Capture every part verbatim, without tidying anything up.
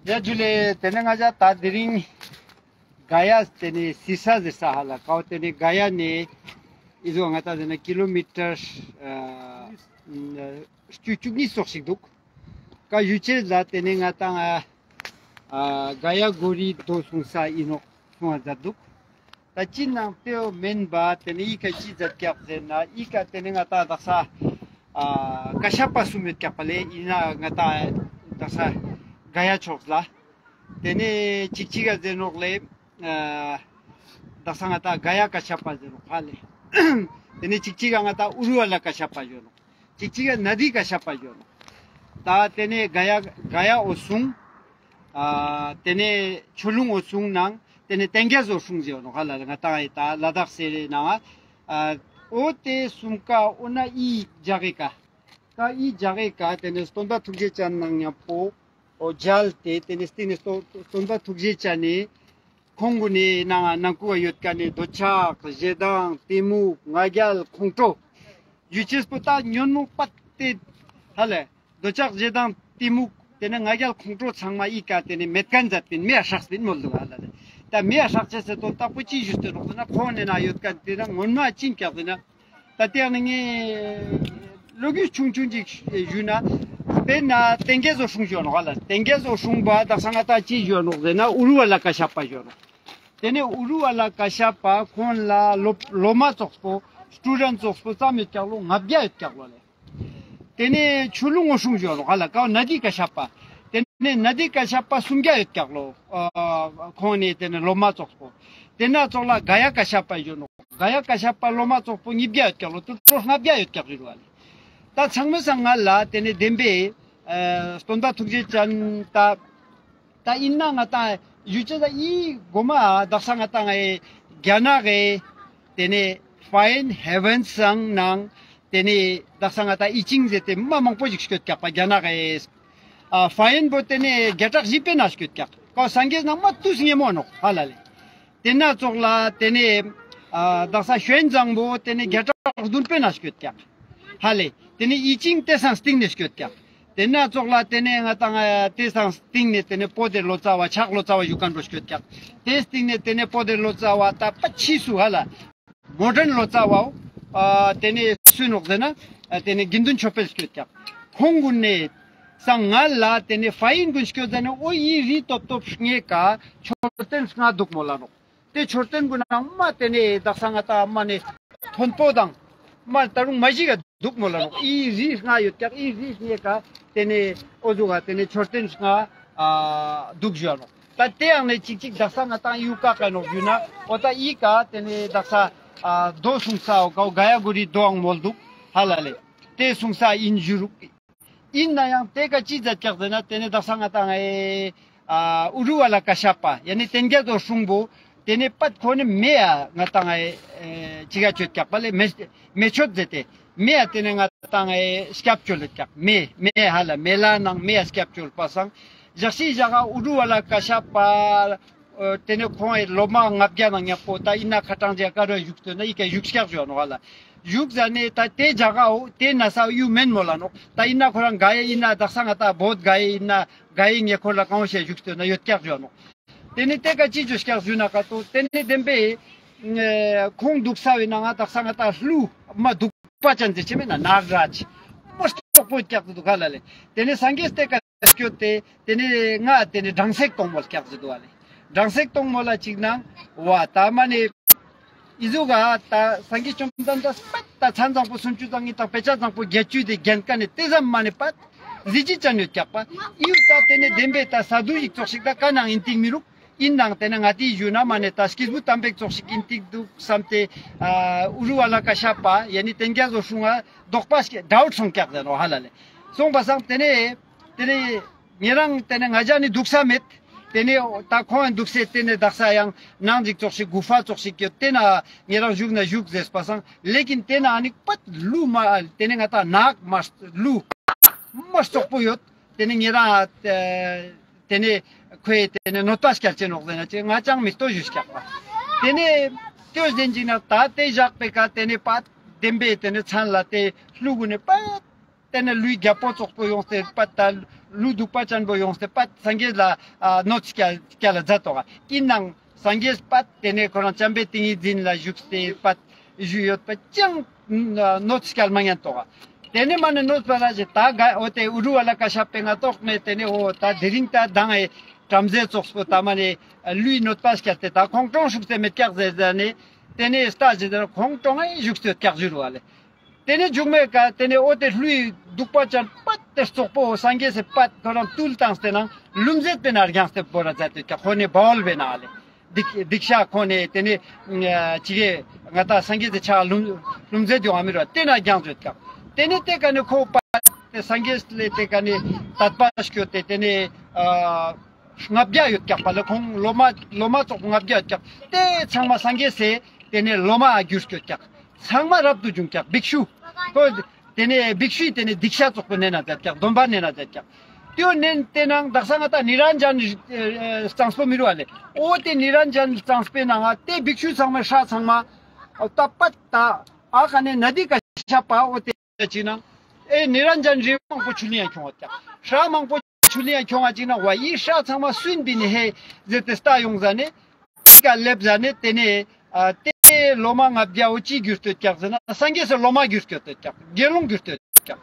ཡ་ཇུ་ལེ། ཏེ་ནེ་ང་ཞ་ད་དེ་རིང་ག་ཡ་ཏེ་ནེ་སི་ས་ཟེར་ས་ཧ་ལ་ཀའོ། ཏེ་ནེ་ག་ཡ་ནེ་འི་ཟོ་ང་ཏང་ཟེར་ན་ཀི་ལོ་མི་ཊར་ཨ་བཅུ་བཅུ་གཉིས་ཙོགས་ཤིག་དུག། ཀ་ཡུ་ཅེ་ལ་ཏེ་ནེ་ང་ཏང་ཨ་ཨ་ག་ཡ་གོ་རི་རྡོ་སུང་ས་ཨིན་ནོག་སུང་བ་མཛད་དུག། ད་ཅི་ནང་ཏེའོ་མེན་པ་ཏེ་ནེ་འི་ཀ་ཅི་མཛད་ཀྱག་ཟེར་ན་འི་ཀ་ཏེ་ནེ་ང་ཏང་དག་ས་ཨ་ཀ་ཤ་པ་སུམ་ཡོད་ཀྱག་པ་ལེ། ཨིན་ན་ང་ཏང་དག་ས་ག་ཡ་ཕྱོགས་ལ། ཏེ་ནེ་ཅིག་ཅིག་ག་ཟེར་ནོག་ལེ། ཨ་དག་ས་ང་ཏང་ག་ཡ་ཀ་ཤ་པ་ཟེར་ནོག་ཧ་ལེ། ཏེ་ནེ་ཅིག་ཅིག་ག་ང་ཏང་ཨུ་རུ་ཝ་ལ་ཀ་ཤ་པ་ཟེར་ནོག། ཅིག་ཅིག་ག་ན་དི་ཀ་ཤ་པ་ཟེར་ནོག། ད་ཏེ་ནེ་ག་ཡ་ག་ཡ་འོད་སྲུང་། ཨ་ཏེ་ནེ་ཆུ་ཀླུང་འོད་སྲུང་ནང་ཏེ་ནེ་ཏེན་གེ་འོད་སྲུང་ཟེར་ནོག་ཧ་ལ་ལེ། ང་ཏང་ཨེ་ད་ལ་དྭགས་སི་ནང་ཨ་འོ་ཏེ་སུམ་ཀ་འོ་ན་འི་ཇག་གི་ཀ་ཀ་འི་ཇག་གི་ཀ་ཏེ་ནེ་སྟོན་པ་ཐུགས་རྗེ་ཅན་ནང་ཉམ་པོ་འོ་མཇལ་ཏེ་ཏེ་ནེ་སྟིང་ནེ་སྟོན་སྟོན་པ་ཐུགས་རྗེ་ཅན་ནི་ཁོང་གུན་ནི་ནང་ནང་ཁུལ་ཡོད་ཁན་ནི་འདོད་ཆགས་ཞེ་སྡང་གཏི་མུག་ང་རྒྱལ་ཁོང་ཁྲོ་ཡུ་ཅེས་པོ་ད་ཉོན་མོངས་པ་ཏེ་ཧ་ལེ། འདོད་ཆགས་ཞེ་སྡང་གཏི་མུག་ཏེ་ནེ་ང་རྒྱལ་ཁོང་ཁྲོ་ཚང་མ་འི་ཀ་ཏེ་ནེ་མེད་ཁན་མཛད་པིན། མེ་ཡ་སྲེགས་པིན་མོལ་དུག་ཧ་ལ་ལེ། ད་མེ་ཡ་སྲེག་ཅེས་སི་དོན་དག་པོ་ཅི་ཞུས་ཏེ་ནོག་ཟེར་ན་ཁོང་ནི་ནང་ཡོད་ཁན་ཏེ་ནེ་སྔོན་མ་ཅི་ཨིན་ཀྱག་ཟེར་ན། ད་ཏེ་ཡང་ནི་ངས་ལོ་རྒྱུས་ཆུང་ཆུང་ཅིག་ཞུས་ན། དཔེར་ན་ཏེན་གེ་འོད་སྲུང་ཞུ་ནོག་ཧ་ལ། ཏེན་གེ་འོད་སྲུང་པ་དག་ས་ང་ཏང་ཅི་ཞུ་ནོག་ཟེར་ན་ཨུ་རུ་ཝ་ལ་ཀ་ཤ་པ་ཞུ་ནོག། ཏེ་ནེ་ཨུ་རུ་ཝ་ལ་ཀ་ཤ་པ་ཁོང་ལ་སློབ་སློབ་མ་ཙོགས་པོ་སི་ཊུ་ཌེན་ཊ་ཙོགས་པོ་ཙམ་ཡོད་ཀྱག་ལོ། ལྔ་བརྒྱ་ཡོད་ཀྱག་ལོ་ལེ། ཏེ་ནེ་ཆུ་ཀླུང་འོད་སྲུང་ཞུ་ནོག་ཧ་ལ་ཀའོ། ན་དི་ཀ་ཤ་པ། ཏེ་ནེ་ན་དི་ཀ་ཤ་པ་སུམ་བརྒྱ་ཡོད་ཀྱག་ལོ། ཨ་ཁོང་ནི་ཏེ་ནེ་སློབ་མ་ཙོགས་པོ། ཏེ་ན་ཙོགས་ལ་ག་ཡ་ཀ་ཤ་པ་ཞུ་ནོག། ག་ཡ་ཀ་ཤ་པ་སློབ་མ་ཙོགས་པོ་ཉིས་བརྒྱ་ཡོད་ཀྱག་ལོ། ཏོ་ཊལ་ལྔ་བརྒྱ་ཡོད་ཀྱག་ཞུ་རུ་བ་ལེ། ད་ཚང་མའེ་སང་ང་ལ་ཏེ་ནེ་དེན་པའེ་ཨ་སྟོན་པ་ཐུགས་རྗེ་ཅན་ད་ད་ཨིན་ན་ང་ཏང་ཡུ་ཅེས་ད་འི་གོ་མ་དག་ས་ང་ཏང་ཨེ་རྒྱ་ནག་གི་ཏེ་ནེ་ཕ་ཡིན་ཧེ་ཝན་སང་ནང་ཏེ་ནེ་དག་ས་ང་ཏང་ཨི་ཅིང་ཟེར་ཏེ་མ་མང་པོ་ཞིག་སྐྱོད་ཀྱག་པ་རྒྱ་ནག་གི་ཨ་ཕ་ཡིན་པོ་ཏེ་ནེ་བརྒྱ་ཕྲག་བཞི་པའེ་ནང་སྐྱོད་ཀྱག་ཀའོ། སངས་རྒྱས་ནང་མ་ཏུས་ཉེ་མོ་ནོག་ཧ་ལ་ལེ། ཏེ་ན་ཙོགས་ལ་ཏེ་ནེ་ཨ་དག་ས་ཞོན་ཛང་པོ་ཏེ་ནེ་བརྒྱ་ཕྲག་བདུན་པའེ་ནང་སྐྱོད་ཀྱག་ཧ་ལེ། ཏེ་ནེ་ཨི་ཅིང་ཏེ་སང་སྟིང་ནེ་སྐྱོད་ཀྱག། ཏེ་ན་ཙོགས་ལ་ཏེ་ནེ་ང་ཏང་ཨ་ཏེ་སང་སྟིང་ནེ་ཏེ་ནེ་པོ་ཏེ་ལོ་ཙཱ་བ་ཕྱག་ལོ་ཙཱ་བ་ཞུ་ཁན་པོ་སྐྱོད་ཀྱག། ཏེ་སྟིང་ནེ་ཏེ་ནེ་པོ་ཏེ་ལོ་ཙཱ་བ་ད་པ་ཕྱིས་སུ་ཧ་ལ་མོ་ཌན་ལོ་ཙཱ་བའོ། ཨ་ཏེ་ནེ་སུ་ནོག་ཟེར་ན་ཨ་ཏེ་ནེ་དགེ་འདུན་ཆོས་འཕེལ་སྐྱོད་ཀྱག། ཁོང་གུན་ནི་སང་ང་ལ་ཏེ་ནེ་ཕ་ཡིན་གུན་སྐྱོད་ཟ་ནེ་འོ་འི་རི་ཏོབ་ཏོབ་ལྔའེ་ཀ་མཆོད་རྟེན་ལྔ་དུག་མོལ་ལ་ནོག། ཏེ་མཆོད་རྟེན་གུན་ནང་མ་ཏེ་ནེ་དག་ས་ང་ཏང་མ་ནེ་མཐོན་པོ་དང་མ་ད་རུང་མ་ཞིག་ག་དུག་མོལ་ལ་ནོག། འི་རི་ལྔ་ཡོད་ཀྱག། འི་རི་ལྔའེ་ཀ་ཏེ་ནེ་འོ་ཟུག་ག་ཏེ་ནེ་མཆོད་རྟེན་ལྔ་ཨ་དུག་ཞུ་ནོག། ད་ཏེ་ཡང་ནེ་ཅིག་ཅིག་དག་ས་ང་ཏང་ཡུ་ཀ་ཀ་ནོག་ཞུ་ན་འོ་ད་འི་ཀ་ཏེ་ནེ་དག་ས་ཨ་རྡོ་སུང་ས་འོ་ཀའོ་ག་ཡ་གོ་རི་རྡོའང་མོལ་དུག་ཧ་ལ་ལེ། ཏེ་སུང་ས་ཨིན་ཞུ་རུག། ཨིན་ན་ཡང་ཏེ་ཀ་ཅི་ཛད་ཀྱག་ཟེར་ན་ཏེ་ནེ་དག་ས་ང་ཏང་ཨེ་ཨ་ཨུ་རུ་ཝ་ལ་ཀ་ཤ་པ་ཡ་ནི་ཏེན་གེ་འོད་སྲུང་པོ་ཏེ་ནེ་པད་ཁོ་ནི་མེ་ཡ་ང་ཏང་ཨེ་ཨེ་ཅི་ག་ཅོད་ཀྱག་པ་ལེ། མེ་མེ་མཆོད་ཟེར་ཏེ་མེ་ཡ་ཏེ་ནེ་ང་ཏང་ཨེ་སྐྱབས་བཅོལ་ལེད་ཀྱག། མེ་མེ་ཧ་ལ་མེ་ལ་ནང་མེ་ཡ་སྐྱབས་བཅོལ་པ་སང་ཞག་ཤི་ཞག་ག་ཨུ་རུ་ཝ་ལ་ཀ་ཤ་པ་ཨ་ཏེ་ནེ་ཁོང་ཨེ་སློབ་མ་ལྔ་བརྒྱ་ནང་ཉམ་པོ་ད་ཨིན་ན་ཁ་ཏང་ཇེ་ཀ་རུ་བཞུགས་ཏེ་ན་འི་ཀ་བཞུགས་ཀྱག་ཞུ་ནོག་ཧ་ལ། བཞུགས་ཟ་ནེ་ད་ཏེ་ཇ་གའོ་ཏེ་ན་ས་ཡུ་མེན་མོལ་ལ་ནོག། ད་ཨིན་ན་ཁོ་རང་ག་ཡེ་ཨིན་ན་དག་ས་ང་ཏང་བོད་ག་ཡེ་ཨིན་ན་ག་ཡེ་ཉེ་ཁོ་ལ་གང་བོ་ཞིག་བཞུགས་ཏེ་ན་ཡོད་ཀྱག་ཞུ་ནོག། ཏེ་ནེ་ཏེ་ཀ་ཅི་ཅོས་ཀྱག་ཞུ་ན་ཀ་ཏོ་ཏེ་ནེ་དེན་པའེ་ཁོང་དུག་ས་བོའེ་ནང་ང་དག་ས་ང་ཏང་ཀླུ་མ་དུག་པ་ཅན་ཟེར་ཅེས་མེད་ན་ནཱ་ག་རཱཇ་མ་སྟོག་པོ་ཀྱག་དུག་ཧ་ལ་ལེ། ཏེ་ནེ་སངས་རྒྱས་ཏེ་ཀ་སྐྱོད་དེ་ཏེ་ནེ་ང་ཏེ་ནེ་སྦྲང་སེག་གཏོང་མོལ་ཀྱག་ཟེར་དུག་ཧ་ལེ། སྦྲང་སེག་གཏོང་མོལ་ལ་ཅིག་ནང་བ་ད་མ་ནེ་འི་ཟུག་ག་ད་སངས་རྒྱས་བཅོམ་ལྡན་འདས་པད་ད་མཚན་བཟང་པོ་སུམ་ཅུ་རྩ་གཉིས་དང་དཔེ་བྱད་བཟང་པོ་བརྒྱད་ཅུ་དེ་རྒྱན་ཀ་ནེ་ཏེ་ཙམ་མ་ནེ་པད་གཟི་བརྗིད་ཅན་ཡོད་ཀྱག་པ། ཨིའུ་ད་ཏེ་ནེ་དེན་པའེ་ད་ས་དུ་ཞིག་ཙོགས་ཤིག་ད་ཀ་ནང་ཨིན་ཏིག་མི་རུག། ཨིན་ནང་ཏེ་ནེ་ང་ཏི་ཞུ་ན་མ་ནེ་ད་སྐྱེས་བུ་དམ་པའི་ཙོགས་ཤིག་ཨིན་ཏིག་དུག་སམ་སྟེ་ཨ་ཨུ་རུ་ཝ་ལ་ཀ་ཤ་པ་ཡ་ནི་ཏེན་གེ་འོད་སྲུང་ང་དོགས་པ་ཞིག་ཌའུཊ་སོང་ཀྱག་ཟེར་ནོག་ཧ་ལ་ལེ། སོང་པ་སང་ཏེ་ནེ་ཏེ་ནེ་ཉེ་རང་ཏེ་ནེ་ང་ཞ་ནི་དུག་ས་མེད། ཏེ་ནེ་ད་ཁོང་དུག་སེ་ཏེ་ནེ་དག་ས་ཡང་ནང་ཞིག་ཙོགས་ཤིག་གུ་ཕ་ཙོགས་ཤིག་ཡོད། ཏེ་ན་ཉེ་རང་ཞུགས་ན་ཞུགས་ཟེར་པ་སང་ལེ་ཀིན་ཏེ་ན་ཨ་ནི་པད་ཀླུ་མ་ཏེ་ནེ་ང་ཏང་ནག་མ་ཀླུ་མ་སྟོག་པོ་ཡོད། ཏེ་ནེ་ཉེ་རང་ཏེ་ནེ་ཁོའེ་ཏེ་ནེ་གནོད་པ་སྐྱལ་ཅེས་ནོག་ཟེར་ན་ཅི་ང་ཅང་མི་ལྟོ་ཞུས་ཀྱག་པ། ཏེ་ནེ་ལྟོས་ཏེ་ན་ཅིག་ན་ད་ཏེ་ཞག་པོའེ་ཀ་ཏེ་ནེ་པད་དེན་པའེ་ཏེ་ནེ་མཚན་ལ་ཏེ་ཀླུ་གུན་ནི་པད་ ཏེ་ནེ་ཀླུའི་རྒྱལ་པོ་ཙོགས་པོ་ཡོངས་ཏེ་པད་ད་ཀླུ་གདུག་པ་ཅན་པོ་ཡོངས་ཏེ་པད་སངས་རྒྱས་ལ་ཨ་གནོད་སྐྱལ་སྐྱལ་ལ་མཛད་དོ་ག། ཨིན་ནའང་སངས་རྒྱས་པད་ཏེ་ནེ་ཁོ་རང་བྱམས་པའི་ཏིང་ངེ་འཛིན་ལ་བཞུགས་ཏེ་པད་བཞུགས་ཡོད་པ་ཅང་གནོད་སྐྱལ་མ་ཉན་དོ་ག། ཏེ་ནེ་མ་ནེ་གནོད་པ་ར་ཞེ་ད་ག་འོ་ཏེ་ཨུ་རུ་ཝ་ལ་ཀ་ཤ་པའི་ང་ཏོག་ནེ་ཏེ་ནེ་འོ་ད་དེ་རིང་ད་མདང་ཨེ་བྲམ་ཟེ་ཙོགས་པོ་ད་མ་ནེ་ཀླུའི་གནོད་པ་སྐྱལ་ཏེ་ད་ཁོང་གྲོངས་བཞུགས་ཏེ་མེད་ཀྱག་ཟེར་ཟ་ནེ་ཏེ་ནེ་ལྟ་ཞེ་ད་ཁོང་གྲོངས་ཨེ་བཞུགས་ཏེ་ཡོད་ཀྱག་ཞུ་རུ་བ་ལེ། ཏེ་ནེ་མཇུག་མའི་ཀ་ཏེ་ནེ་འོ་ཏེ་ཀླུའི་གདུག་པ་ཅན་པད་ཏེ་ཙོགས་པོ་སངས་རྒྱས་སི་པད་ཁོ་རང་བཏུལ་བཏང་སྟེ་ནང་ལུམ་ཟེད་པའི་ནང་རྒྱངས་ཏེ་བོར་ར་མཛད་དེ་ཀྱག། ཁོ་ནེ་བོལ་བའི་ནང་ལེ། སྡིག་སྡིག་བཤགས་ཁོ་ནེ་ཏེ་ནེ་ཨ་ཅི་གེ་ང་ཏང་སངས་རྒྱས་སི་ཕྱག་ལུམ་ལུམ་ཟེད་ཡོང་ང་མི་རུ་ཏེ་ན་རྒྱངས་ཡོད་ཀྱག། ཏེ་ནེ་ཏེ་ཀ་ནེ་ཁོ་པད་ཏེ་སངས་རྒྱས་ལེ་ཏེ་ཀ་ནེ་དད་པ་སྐྱོད་དེ་ཏེ་ནེ་ཨ་ལྔ་བརྒྱ་ཡོད་ཀྱག་པ་ལེ། ཁོང་སློབ་མ་སློབ་མ་ཙོགས་ལྔ་བརྒྱ་ཡོད་ཀྱག། ཏེ་ཚང་མ་སངས་རྒྱས་སི་ཏེ་ནེ་སློབ་མ་གྱུར་སྐྱོད་ཀྱག། ཚང་མ་རབ་ཏུ་བྱུང་ཀྱག་བིཀ་ཤུ། ཁོ་ཏེ་ནེ་བིཀ་ཤུའི་ཏེ་ནེ་དིཀ་ཤ་ཙོགས་པོ་ནེ་ན་མཛད་ཀྱག། སྡོམ་པ་ནེ་ན་མཛད་ཀྱག། ཏེའོ་ནེ་ཏེ་ནང་དག་ས་ང་ཏང་ནི་རན་ཇན་གཙང་པོ་མི་རུ་བ་ལེ། འོ་ཏེ་ནི་རན་ཇན་གཙང་པོའི་ནང་ང་ཏེ་བིཀ་ཤུ་ཚང་མའི་སྲས་ཚང་མ་ཨོ་ཏ་པད་ཏ་ཨ་ཀ་ནེ་ན་དི་ཀ་ཤ་པ་འོ་ཏེ་ཅིག་ནང་ཨེ་ནི་རན་ཇན་རི་མང་པོ་ཆུ་ལི་ཡང་ཁྱོང་བ་ཀྱག། སྲས་མང་པོ་ཆུ་ལི་ཡང་ཁྱོང་བ་ཅིག་ནང་བ་ཡི་སྲས་ཚང་མ་སུན་པི་ནི་ཧེ་ཟེར་ཏེ་ལྟ་ཡོང་ཟ་ནེ་ཏེ་ཀ་ལེབ་ཟ་ནེ་ཏེ་ནེ་ཨ་ཏེ་སློབ་མ་ལྔ་བརྒྱ་འོ་ཅི་གྱུར་ཏེ་ཀྱག་ཟེར་ན་སངས་རྒྱས་སི་སློབ་མ་གྱུར་ཏེ་ཀྱག། དགེ་སློང་གྱུར་ཏེ་ཀྱག།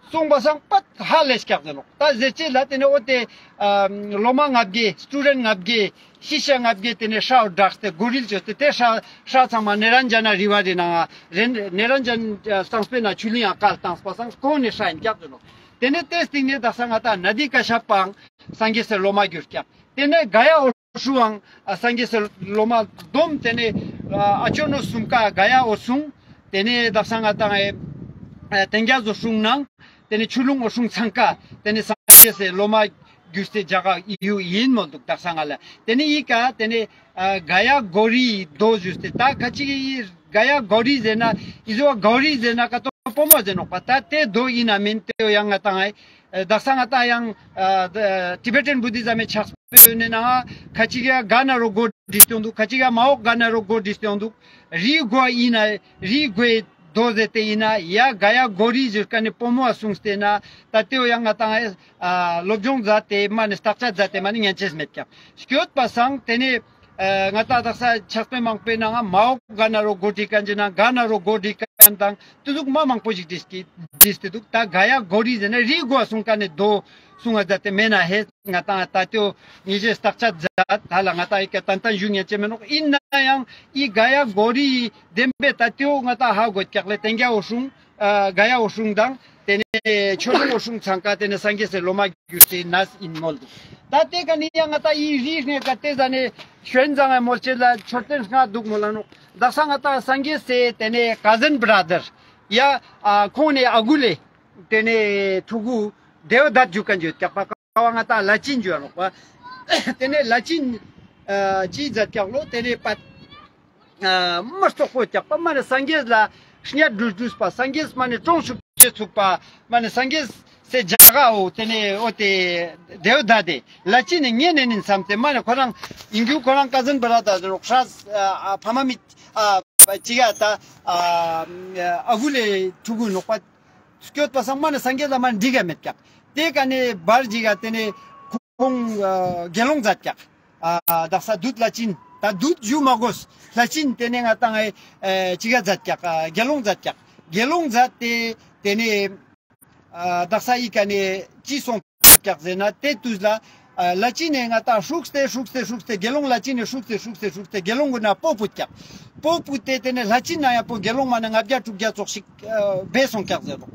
གསུངས་པ་སང་པད་ཧ་ལས་ཀྱག་ཟེར་ནོག། ད་ཟེར་ཅེས་ལ་ཏེ་ནེ་འོ་ཏེ་ཨ་སློབ་མ་ལྔ་བརྒྱ་སི་ཊུ་ཌེན་ཊ་ལྔ་བརྒྱ་ཤི་ཤ་ལྔ་བརྒྱ་ཏེ་ནེ་སྲས་འོ་བསྒྲགས་ཏེ་གོ་རིལ་བཅོས་ཏེ་ཏེ་སྲས་སྲས་ཚང་མ་ནི་རན་ཇན་རི་བ་རི་ནང་ང་རེ་ནི་རན་ཇན་གཙང་པོའི་ནང་ཆུ་ལི་ཡང་བཀལ་བཏངས་པ་སང་ཁོང་ནི་སྲས་ཡིན་ཀྱག་ཟེར་ནོག། ཏེ་ནེ་ཏེ་སྟིང་ནེ་དག་ས་ང་ཏང་ན་དི་ཀ་ཤ་པའང་སངས་རྒྱས་སི་སློབ་མ་གྱུར་ཀྱག། ཏེ་ནེ་ག་ཡ་འོ་སྲུང་ཨང་ཨ་སངས་རྒྱས་སི་སློབ་མ་སྡོམ་ཏེ་ནེ་ཨ་ཨ་ཅོ་ནོ་སུམ་ཀ་ག་ཡ་འོ་སྲུང་། ཏེ་ནེ་དག་ས་ང་ཏང་ཨེ་ཨ་ཏེང་རྒྱ་བཟོ་སྲུང་ནང་ཏེ་ནེ་ཆུ་ལུང་འོ་སྲུང་ཚང་ཀ་ཏེ་ནེ་སངས་རྒྱས་སི་སློབ་མ་གྱུར་སའི་ཇ་ག་ཡུལ་ཡིན་མོལ་འདུག་དག་ས་ང་ལ། ཏེ་ནེ་ཡི་ཀ་ཏེ་ནེ་ཨ་ག་ཡ་གོ་རི་རྡོ་ཞུས་ཏེ་ད་ཁ་ཅིག་གི་ག་ཡ་གོ་རི་ཟེར་ན་ཨི་ཟོ་བ་གོ་རི་ཟེར་ན་ཀ་ཏོ་པོ་མོ་ཟེར་ནོག་པ། ད་ཏེ་རྡོ་ཡིན་ན་མིན་ཏེ་ཡང་ང་ཏང་ཨེ་ཨ་དག་ས་ང་ཏང་ཡང་ཨ་ཏི་བེ་ཊན་བུ་དི་ཛམ་མི་ཕྱག་དཔེ་ཡོད་ནེ་ན་ཁ་ཅིག་ག་ག་ན་རོ་གོ་བྲིས་ཏེ་འདུག། ཁ་ཅིག་ག་མ་འོག་ག་ན་རོ་གོ་བྲིས་ཏེ་འདུག། རི་གོ་ཡིན་ན་རི་གོའི་རྡོ་ཟེར་ཏེ་ཡིན་ན་ཡ་ག་ཡ་གོ་རི་ཟེར་ཀ་ནེ་པོ་མོ་ཨ་གསུངས་ཏེ་ན་ད་ཏེ་ཡང་ང་ཏང་ཨེ་ཨ་སློབ་སྦྱོང་མཛད་དེ་མ་ནེ་བརྟག་དཔྱད་མཛད་དེ་མ་ནེ་ཉན་ཅེས་མེད་ཀྱག། སྐྱོད་པ་སང་ཏེ་ནེ་ཨ་ང་ཏང་དག་ས་ཕྱག་དཔེ་མང་པོའི་ནང་ང་མ་འོག་ག་ན་རོ་གོ་བྲིས་ཀ་ནེ་ག་ན་རོ་གོ་བྲིས་ཀ་ནེ་དང་ཏེ་ཟུག་མ་མང་པོ་ཞིག་བྲིས་ཀྱི་བྲིས་ཏེ་འདུག། ད་ག་ཡ་གོ་རི་ཟེར་ན་རི་གོ་ཨ་གསུངས་ཀ་ནེ་རྡོ་གསུངས་ཨ་མཛད་དེ་མེད་ན་ཧེ་ང་ཏང་ད་ཏེ་ཉེ་ཞའི་བརྟག་དཔྱད་མཛད་ད་ལ་ང་ཏང་ཡི་ཀ་ཏན་ཏན་ཞུ་ཉན་ཅེས་མེད་ནོག། ཡིན་ན་ཡང་ཨི་ག་ཡ་གོ་རི་བདེན་པའི་ད་ཏེ་ང་ཏང་ཧ་གོ་ཀྱག་ལེ། ཏེང་རྒྱ་འོ་སྲུང་ཨ་ག་ཡ་འོ་སྲུང་དང་ཏེ་ནེ་ཆུ་ལུང་འོ་སྲུང་ཚང་ཀ་ཏེ་ནེ་སངས་རྒྱས་སི་སློབ་མ་གྱུར་ཏེ་ནས་ཡིན་མོལ་འདུག། ད་ཏེ་ཀ་ནེ་ཡང་ང་ཏང་ཨི་རི་ནེ་ཀ་ཏེ་ཟ་ནེ་ཤོན་ཟང་ཨེ་མོལ་ཅེས་ལ་མཆོད་རྟེན་ལྔ་འདུག་མོལ་ལ་ནོག། དག་ས་ང་ཏང་སངས་རྒྱས་སི་ཏེ་ནེ་ཀ་ཟིན་བྲ་དར་ཡ་ཨ་ཁོང་ནེ་ཨ་གུ་ལེ་ཏེ་ནེ་ཕྲུ་གུ་དེའུ་དད་ཞུ་ཀ་ནེ་ཡོད་ཀྱག་པ། ཀ་བ་ང་ཏང་ལ་ཅིན་ཞུ་ནོག་པ། ཏེ་ནེ་ལ་ཅིན་ཨ་ཅི་མཛད་ཀྱག་ལོ། ཏེ་ནེ་པད་ཨ་མ་རྩོག་པོ་ཀྱག་པ། མ་ནེ་སངས་རྒྱས་ལ་སྙད་དྲུས་དྲུས་པ། སངས་རྒྱས་མ་ནེ་གྲོངས་ཤུགས་ཅེས་ཚུགས་པ། མ་ནེ་སངས་རྒྱས་སི་ཇ་ག་འོ་ཏེ་ནེ་འོ་ཏེ་དེའུ་དད་དེ་ལ་ཅིན་ནེ་ཉན་ནེ་ནིན་བསམ་སྟེ་མ་ནེ་ཁོ་རང་ཨིན་རྒྱུ་ཁོ་རང་ཀ་ཟིན་བྲ་དར་ཟེར་ནོག། སྲས་ཨ་ཕ་མ་མི་ཨ་ཅི་ག་ད་ཨ་ཨ་གུ་ལེ་ཕྲུ་གུ་ནོག་པ། སྐྱོད་པ་སང་མ་ནེ་སངས་རྒྱས་ལ་མ་ནེ་འགྲིག་ག་མེད་ཀྱག། ཏེ་ཀ་ནེ་བར་ཅིག་ག་ཏེ་ནེ་ཁོང་ཨ་དགེ་སློང་མཛད་ཀྱག། ཨ་དག་ས་བདུད་ལ་ཅིན་ད་བདུད་ཞུ་མ་དགོས། ལ་ཅིན་ཏེ་ནེ་ང་ཏང་ཨེ་ཅི་ག་མཛད་ཀྱག། ཨ་དགེ་སློང་མཛད་ཀྱག། དགེ་སློང་མཛད་དེ་ཏེ་ནེ་ཨ་དག་ས་ཨི་ཀ་ནེ་ཅི་སོང་ཀྱག་ཟེར་ན་ཏེ་དུས་ལ་ཨ་ལ་ཅིན་ནེ་ང་ཏང་ཧྲུགས་ཏེ་ཧྲུགས་ཏེ་ཧྲུགས་ཏེ་དགེ་སློང་ལ་ཅིན་ནེ་ཧྲུགས་ཏེ་ཧྲུགས་ཏེ་ཧྲུགས་ཏེ་དགེ་སློང་གུན་ན་སྤོ་བུད་ཀྱག། སྤོ་བུད་དེ་ཏེ་ནེ་ལ་ཅིན་ན་ཡང་པོ་དགེ་སློང་མ་ནེ་ལྔ་བརྒྱ་དྲུག་བརྒྱ་ཙོགས་ཤིག་ཨ་བེ་སོང་ཀྱག་ཟེར་རོ།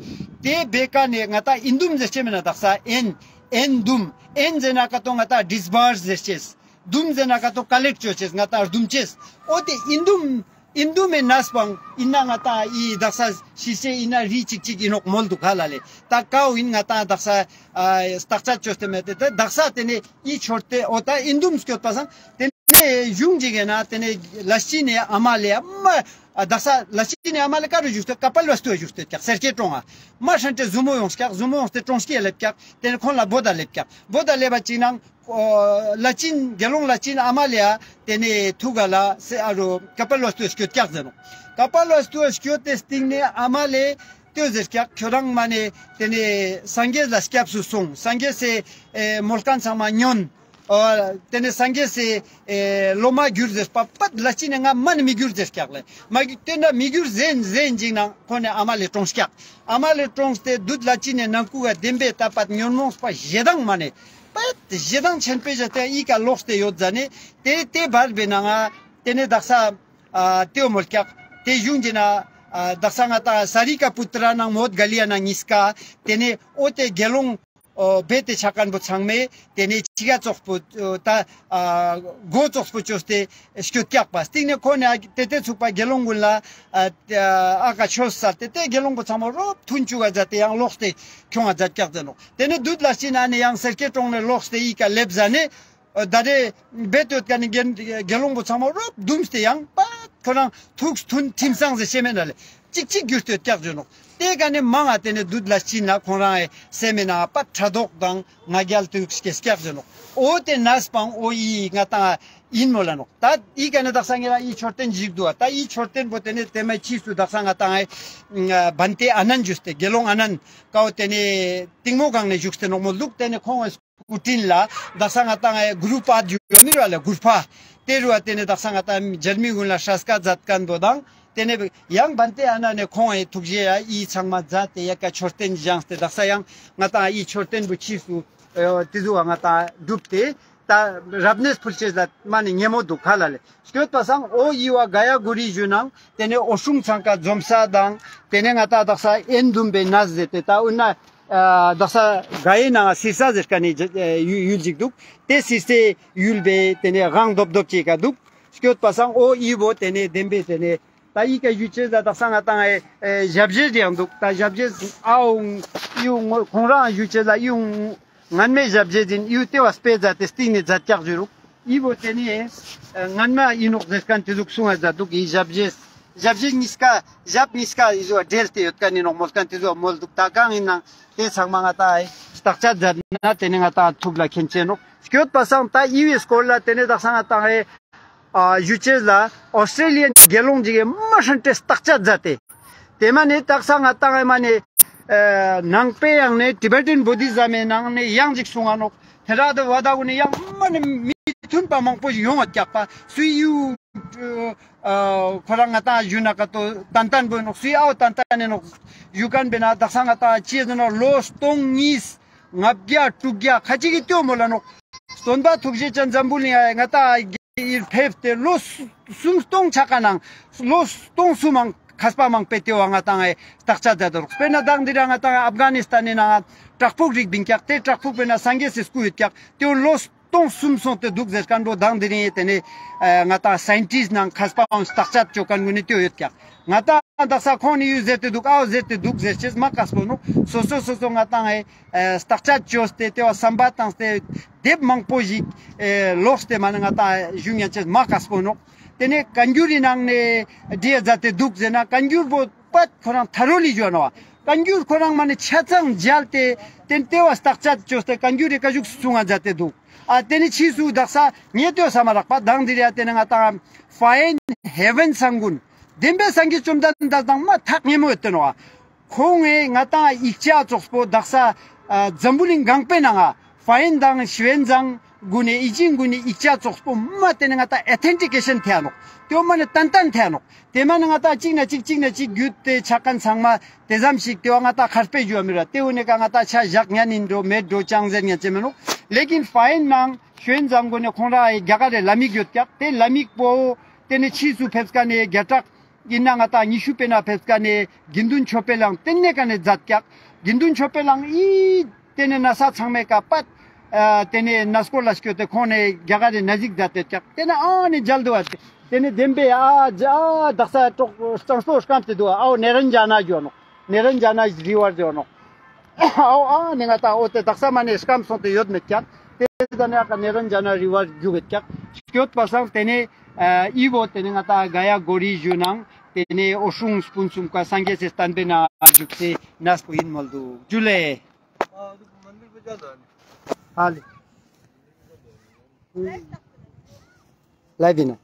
ཏེ་བེ་ཀ་ནེ་ང་ཏང་ཨིན་དུམ་ཟེར་ཅེས་མེད་ན་དག་ས་ཨེན་ཨེན་དུམ་ཨེན་ཟེར་ན་ཀ་ཏོ་ང་ཏང་ཌིས་བརས་ཟེར་ཅེས། དུམ་ཟེར་ན་ཀ་ཏོ་ཀ་ལེཀྚ་ཅོ་ཅེས་ང་ཏང་རྡུམ་ཅེས། འོ་ཏེ་ཨིན་དུམ་ཨིན་དུམ་མེ་ནས་པང་ཨིན་ན་ང་ཏང་ཨི་དག་ས་ཤི་ཤེ་ཨིན་ན་རི་ཅིག་ཅིག་ཨིན་ནོག་མོལ་འདུག་ཧ་ལ་ལེ། ད་ཀའོ་ཨིན་ང་ཏང་དག་ས་ཨ་སྟག་ཅད་ཅོས་ཏེ་མེད་དེ་ད་དག་ས་ཏེ་ནེ་ཨི་ཆོར་ཏེ་འོ་ད་ཨིན་དུམ་སྐྱོད་པ་སང་ཏེ་ནེ་གཞུང་ཅིག་གི་ན་ཏེ་ནེ་ལ་ཅིན་ནེ་ཨ་མ་ལེ་ཨ་མ་ཨ་དག་ས་ལ་ཅིན་ནེ་ཨ་མ་ལེ་ཀ་རུ་བཞུགས་ཏེ་ཀ་པལ་ཝ་སྟུ་བ་བཞུགས་ཏེ་ཀྱག་སེར་སྐྱའི་གྲོང་ང་མ་ཧྲན་ཏེ་ཟུ་མོ་ཡོངས་ཀྱག། ཟུ་མོ་ཡོངས་ཏེ་གྲོངས་ཀྱི་ལེབ་ཀྱག། ཏེ་ནེ་ཁོང་ལ་བོད་ད་ལེབ་ཀྱག། བོད་ད་ལེབ་པ་ཅིག་ནང་ཨོ་ལ་ཅིན་དགེ་སློང་ལ་ཅིན་ཨ་མ་ལེ་ཡ་ཏེ་ནེ་ཐུག་ག་ལ་སེ་ཨ་རུ་ཀ་པལ་ཝ་སྟུ་བ་སྐྱོད་ཀྱག་ཟེར་ནོག། ཀ་པལ་ཝ་སྟུ་བ་སྐྱོད་དེ་སྟིང་ནེ་ཨ་མ་ལེ་ ལྟོས་ཟེར་ཀྱག། ཁྱོ་རང་མ་ནེ་ཏེ་ནེ་སངས་རྒྱས་ལ་སྐྱབས་སུ་སོང་། སངས་རྒྱས་སི་ཨེ་མོལ་ཁན་ཚང་མ་ཉོན། ཨོ་ཏེ་ནེ་སངས་རྒྱས་སི་ཨེ་སློབ་མ་གྱུར་ཟེར་པ་པད་ལ་ཅི་ནེ་ང་མ་ནེ་མི་གྱུར་ཟེར་ཀྱག་ལེ། མ་གྱུར་ཏེ་ན་མི་གྱུར་ཟེར་ཟེར་ཅིག་ན་ཁོ་ནེ་ཨ་མ་ལེ་གྲོངས་ཀྱག། ཨ་མ་ལེ་གྲོངས་ཏེ་དུད་ལ་ཅི་ནེ་ནང་ཁུག་ག་དེན་པའི་ཏ་པད་ཉོན་མོངས་པ་ཞེ་སྡང་མ་ནེ་པད་ཞེ་སྡང་ཆེན་པོའི་ཞག་ཏེ་ཨི་ཀ་ལོགས་ཏེ་ཡོད་ཟ་ནེ་ཏེ་ཏེ་བར་བའི་ནང་ང་ཏེ་ནེ་དག་ས་ཨ་ཏེའོ་མོལ་ཀྱག། ཏེ་གཞུང་གི་ན་ཨ་དག་ས་ང་ཏང་ས་རི་ཀ་པུ་ཏྲ་ནང་མོད་ག་ལི་ཡ་ན་ཉིས་ཀ་ཏེ་ནེ་ཨོ་ཏེ་དགེ་སློང་ཨོ་བེ་ཏེ་ཆ་ཁན་པོ་ཚང་མེ་ཏེ་ནེ་ཅི་ག་ཙོགས་པོ་ཨོ་ཏ་ཨ་གོ་ཙོགས་པོ་ཅོས་ཏེ་སྐྱོད་ཀྱག་པ། སྟིང་ནེ་ཁོ་ནེ་ཨ་ཏེ་ཏེ་ཚུགས་པ་དགེ་སློང་གུན་ལ་ཨ་ཨ་ཀ་ཆོས་སལ་ཏེ་ཏེ་དགེ་སློང་པོ་ཚང་མ་རོབ་ཐུན་ཅུག་ག་ཛད་དེ་ཡང་ལོགས་ཏེ་ཁྱོང་ང་ཛད་ཀྱག་ཟེར་ནོག། ཏེ་ནེ་དུད་ལ་ཅི་ན་ནེ་ཡང་སེར་སྐྱའི་གྲོང་ནེ་ལོགས་ཏེ་ཨི་ཀ་ལེབ་ཟ་ནེ་ཨ་ད་རེ་བེ་ཏོད་ཀ་ནེ་དགེ་དགེ་སློང་པོ་ཚང་མ་རོབ་དུམས་ཏེ་ཡང་པད་ཁོ་རང་ཐུགས་ཐུན་ཁྲིམས་གཙང་ཟེར་ཤེས་མེད་ན་ལེ་ཅིག་ཅིག་གྱུར་ཏེ་ཡོད་ཀྱག་ཟེར་ནོག། ཏེ་ཀ་ནེ་མང་ང་ཏེ་ནེ་དུད་ལ་ཅི་ན་ཁོ་རང་ཨེ་སེམས་མེད་ན་པད་ཕྲག་དོག་དང་ང་རྒྱལ་དུག་སྐྱེས་ཀྱག་ཟེར་ནོག། ཨོ་ཏེ་ནས་པའང་ཨོ་ཨི་ང་ཏང་ཨིན་མོལ་ལ་ནོག། ཏ་ཨི་ཀ་ནེ་དག་ས་ངེ་རང་ཨི་མཆོད་རྟེན་ཞིག་དུག་པ། ཏ་ཨི་མཆོད་རྟེན་པོ་ཏེ་ནེ་ཏེ་མའི་ཕྱིས་སུ་དག་ས་ང་ཏང་ཨེ་བན་ཏེ་ཨ་ནན་ཞུས་ཏེ་དགེ་སློང་ཨ་ནན་ཀའོ་ཏེ་ནེ་གཏིང་མོ་སྒང་ནེ་བཞུགས་ཏེ་ནོག་མོལ་དུག། ཏེ་ནེ་ཁོང་སྐུ་དྲིན་ལ་དག་ས་ང་ཏང་ཨེ་གུ་རུ་པད་ཞུ་མི་རུ་བ་ལེ་གུར་ཕ་ཏེ་རུ་བ་ཏེ་ནེ་དག་ས་ང་ཏང་རྒྱལ་མི་གུན་ལ་སྲས་ཀ་ཛད་ཁན་པོ་དང་ཏེ་ནེ་ཡང་བན་ཏེ་ཨ་ན་ནེ་ཁོང་ཨེ་ཐུགས་རྗེ་ཡ་ཨི་ཚང་མ་ཛད་དེ་ཡ་ཀ་མཆོད་རྟེན་བཞེངས་ཏེ་དག་ས་ཡང་ང་ཏང་ཨི་མཆོད་རྟེན་པོ་ཕྱིས་སུ་ཨེ་ཏེ་ཟུག་ང་ཏང་གྲུབ་སྟེ་ཏ་རབ་གནས་ཕུལ་ཅེས་ལ་མ་ནེ་ཉེ་མོ་དུག་ཁ་ལ་ལེ། སྐྱོད་པ་སང་ཨོ་ཨི་བ་ག་ཡ་གོ་རི་ཞུ་ནང་ཏེ་ནེ་འོད་སྲུང་ཚང་ཀ་འཛོམས་ས་དང་ཏེ་ནེ་ང་ཏང་དག་ས་ཨེན་དུམ་པའི་ནས་ཟེར་ཏེ་ཏ་འུ་ན་ཨ་དག་ས་ག་ཡེ་ནང་སིར་ས་ཟེར་ཀ་ནེ་ཨེ་ཡུལ་ཡུལ་ཅིག་དུག། ཏེ་སིར་སའི་ཡུལ་བེ་ཏེ་ནེ་གང་རྡོབ་རྡོབ་ཅིག་ག་དུག། སྐྱོད་པ་སང་ཨོ་ཨི་བོ་ཏེ་ནེ་དེན་པའི་ཏེ་ནེ་ཏ་ཨི་ཀ་ཞུ་ཅེས་ལ་དག་ས་ང་ཏང་ཨེ་ཨེ་ཞབས་རྗེས་ཡང་དུག། ཏ་ཞབས་རྗེས་ཨའོ་ཨིའུ་ཁོང་རང་ཞུ་ཅེས་ལ་ཨིའུ་སྔན་མའི་ཞབས་རྗེས་ཨིན། ཨིའུ་ཏེ་བ་སྤེ་ཛད་དེ་སྟིང་ནེ་ཛད་ཀྱག་ཞུ་རུག། ཨི་བོ་ཏེ་ནེ་ཨེ་སྔན་མ་ཨིན་ནོག་ཟེར་ཁན་ཏེ་ཟུག་གསུང་ང་ཛད་དུག། ཨི་ཞབས་རྗེས་ཞབས་རྗེས་ཉིས་ཀ་ཞབས་ཉིས་ཀ་ཨི་ཟུག་བྲེལ་ཏེ་ཡོད་ཁན་ཨིན་ནོག་མོལ་ཁན་ཏེ་ཟུག་མོལ་དུག། ཏ་གང་ཨིན་ནང་ཏེ་ཚང་མ་ང་ཏང་ཨེ་བརྟག་དཔྱད་ཛད་ན་ཏེ་ནེ་ང་ཏང་ཐུགས་ལ་མཁྱེན་ཅེས་ནོག། སྐྱོད་པ་སང་ཏ་ཨི་བོའི་སྐོར་ལ་ཏེ་ནེ་དག་ས་ང་ཏང་ཨེ་ཨ་ཞུ་ཅེས་ལ་ཨོ་སི་ཊྲེ་ལི་ཡན་དགེ་སློང་ཅིག་གི་མ་ཧྲན་ཏེ་བརྟག་དཔྱད་ཛད་དེ། ཏེ་མ་ནེ་དག་ས་ང་ཏང་ཨེ་མ་ནེ་ཨེ་ནང་པའི་ཡང་ནེ་ཊི་བེ་ཊན་བུ་དི་ཛམ་མི་ནང་ནེ་ཡང་ཅིག་གསུང་ང་ནོག། ཐེ་ར་དི་ཝ་ད་གུན་ནེ་ཡང་མ་ནེ་མི་མཐུན་པ་མང་པོ་ཞིག་ཡོང་ང་ཀྱག་པ། སུའི་ཨིའུ་ཨ་ཁོ་རང་ང་ཏང་ཞུ་ན་ཀ་ཏོ་ཏན་ཏན་པོ་ནོག། སུའི་ཨའོ་ཏན་ཏན་ནེ་ནོག་ཞུ་ཁན་པེ་ན་དག་ས་ང་ཏང་ཅི་ཟེར་ན་ལོ་སྟོང་ཉིས་ལྔ་བརྒྱ་དྲུག་བརྒྱ་ཁ་ཅིག་གི་ཏེའོ་མོལ་ལ་ནོག། སྟོན་པ་ཐུགས་རྗེ་ཅན་འཛམ་བུ་གླིང་ང་ང་ཏང་ཨིར་ཕེབས་ཏེ་ལོ་གསུམ་སྟོང་ཆ་ཀ་ནང་ལོ་སྟོང་གསུམ་མང་མཁས་པ་མང་པོའི་ཏེ་བ་ང་ཏང་ཨེ་བརྟག་དཔྱད་མཛད་དོ་རོགས། དཔེར་ན་མདང་དེ་རིང་ང་ཏང་ཨབ་གྷ་ནི་སྟན་ནི་ནང་བྲག་ཕུག་རིག་བིན་ཀྱག། ཏེ་བྲག་ཕུག་དཔེར་ན་སངས་རྒྱས་སི་སྐུ་ཡོད་ཀྱག། ཏེ་བོ་ལོ་སྟོང་གསུམ་སོང་སྟེ་དུག་ཟེར་ཁན་བོ་མདང་དེ་རིང་ཏེ་ནེ་ཨེ་ང་ཏང་སའིན་ཊིསཊ་ནང་མཁས་པའང་བརྟག་དཔྱད་ཅོ་ཁན་གུན་ནི་ཏེ་བོ་ཡོད་ཀྱག། ང་ཏང་དག་ས་ཁོང་ནི་ཡུལ་ཟེར་ཏེ་དུག་ཨའོ་ཟེར་ཏེ་དུག་ཟེར་ཅེས་མ་ཀ་སྤོ་ནོག། སོ་སོ་སོ་སོ་ང་ཏང་ཨེ་ཨེ་བརྟག་དཔྱད་ཅོས་ཏེ་ཏེ་བ་བསམ་པ་བཏང་སྟེ་དེབ་མང་པོ་ཞིག་ཨེ་ཀློགས་ཏེ་མ་ནེ་ང་ཏང་ཞུ་ཉན་ཅེས་མ་ཀ་སྤོ་ནོག། ཏེ་ནེ་བཀའ་འགྱུར་རི་ནང་ནེ་བྲིའ་ཛད་དེ་དུག་ཟེར་ན་བཀའ་འགྱུར་བོ་པད་ཁོ་རང་ཐ་རོ་ལི་ཞུ་ནོག། བཀའ་འགྱུར་ཁོ་རང་མ་ནེ་ཆ་ཚང་མཇལ་ཏེ་ཏེ་ནེ་ཏེ་བ་བརྟག་དཔྱད་ཅོས་ཏེ་བཀའ་འགྱུར་རི་ཀ་ཞུགས་གསུང་ང་ཛད་དེ་དུག། ཨ་ཏེ་ནེ་ཕྱིས་སུ་དག་ས་ངེ་ཏེ་བ་སམ་མ་རག་པ་མདང་དེ་རིང་ཏེ་ནེ་ང་ཏང་ཕ་ཡན་ཧེ་ཝན་སང་གུན་དེན་པའི་སངས་རྒྱས་བཅོམ་ལྡན་འདས་དང་མ་ཐག་ཉེ་མོ་ཡོད་ཏེ་ནོག། ཁོང་ངི་ང་ཏང་ཡིག་ཆ་ཙོགས་པོ་དག་ས་ཨ་འཛམ་བུ་གླིང་གང་པོའི་ནང་ང་ཕ་ཡན་དང་ཤི་ཝན་ཚང་གུན་ནི་ཨི་ཅིང་གུན་ནི་ཡིག་ཆ་ཙོགས་པོ་མ་ཏེ་ནེ་ང་ཏང་ཨོ་ཐེན་ཊི་ཀེ་ཤན་ཐེ་ནོག། ཏེ་བོ་མ་ནེ་ཏན་ཏན་ཐེ་ནོག། ཏེ་མ་ནེ་ང་ཏང་ཅིག་ནེ་ཅིག་ཅིག་ནེ་ཅིག་གྱུད་དེ་ཆ་ཁན་ཚང་མ་ཏེ་ཙམ་ཞིག་ཏེ་བ་ང་ཏང་ཁར་པེ་ཞུ་བ་མི་ར་ཏེ་བོ་ནེ་ཀ་ང་ཏང་ཆ་བཞག་ཉན་ཨིན་འགྲོ་མེད་འགྲོ་ཅང་ཟེར་ཉན་ཅེས་མེ་ནོག། ལེ་ཀིན་ཕ་ཡན་ནང་ཤི་ཝན་ཚང་གུན་ནི་ཁོང་རང་ཨེ་རྒྱ་གར་རི་ལམ་ཡིག་ཡོད་ཀྱག། ཏེ་ལམ་ཡིག་པོ་ཏེ་ནེ་ཕྱིས་སུ་ཕེབས་ཀ་ནེ་བརྒྱ་ཕྲག་ཨིན་ན་ང་ཏང་ཉི་ཤུ་པེ་ན་ཕེབས་ཀ་ནེ་དགེ་འདུན་ཆོས་འཕེལ་ལའང་ཏེ་ནེ་ཀ་ནེ་ཛད་ཀྱག། དགེ་འདུན་ཆོས་འཕེལ་ལའང་ཨི་ཏེ་ནེ་ན་ས་ཚང་མའི་ཀ་པད་ཨ་ཏེ་ནེ་ན་སྐོར་ལ་སྐྱོད་དེ་ཁོང་ནེ་རྒྱ་གར་རི་ན་ཟིག་ཛད་དེ་ཀྱག། ཏེ་ནེ་ཨ་ནི་མཇལ་དུག་པ། ཏེ་ནེ་དེན་པའི་ཨ་ཨ་དག་ས་གྲོགས་གཙང་པོ་སྐམ་སྟེ་དུག་པ། ཨའོ་ནེ་རན་ཇ་ན་ཞུ་ནོག། ནེ་རན་ཇ་ན་རི་ཝར་ཞུ་ནོག། ཨའོ་ཨ་ནི་ང་ཏང་ཨོ་ཏེ་དག་ས་མ་ནེ་སྐམ་སོང་སྟེ་ཡོད་མེད་ཀྱག། ཏེ་ད་ནེ་ཨ་ཀ་ནེ་རན་ཇ་ན་རི་ཝར་རྒྱུག་གེད་ཀྱག། སྐྱོད་པ་སང་ཏེ་ནེ་ཨ་ཨི་བོ་ཏེ་ནེ་ང་ཏང་ག་ཡ་གོ་རི་ཞུ་ནང་ཏེ་ནེ་འོད་སྲུང་སྤུན་གསུམ་ཀ་སངས་རྒྱས་སི་བསྟན་པའི་ནང་ང་ཞུགས་སེ་ནས་པོ་ཨིན་མོལ་དུག། ཇུ་ལེ། ཧ་ལེ། ལའིབ་ཨིན་ན།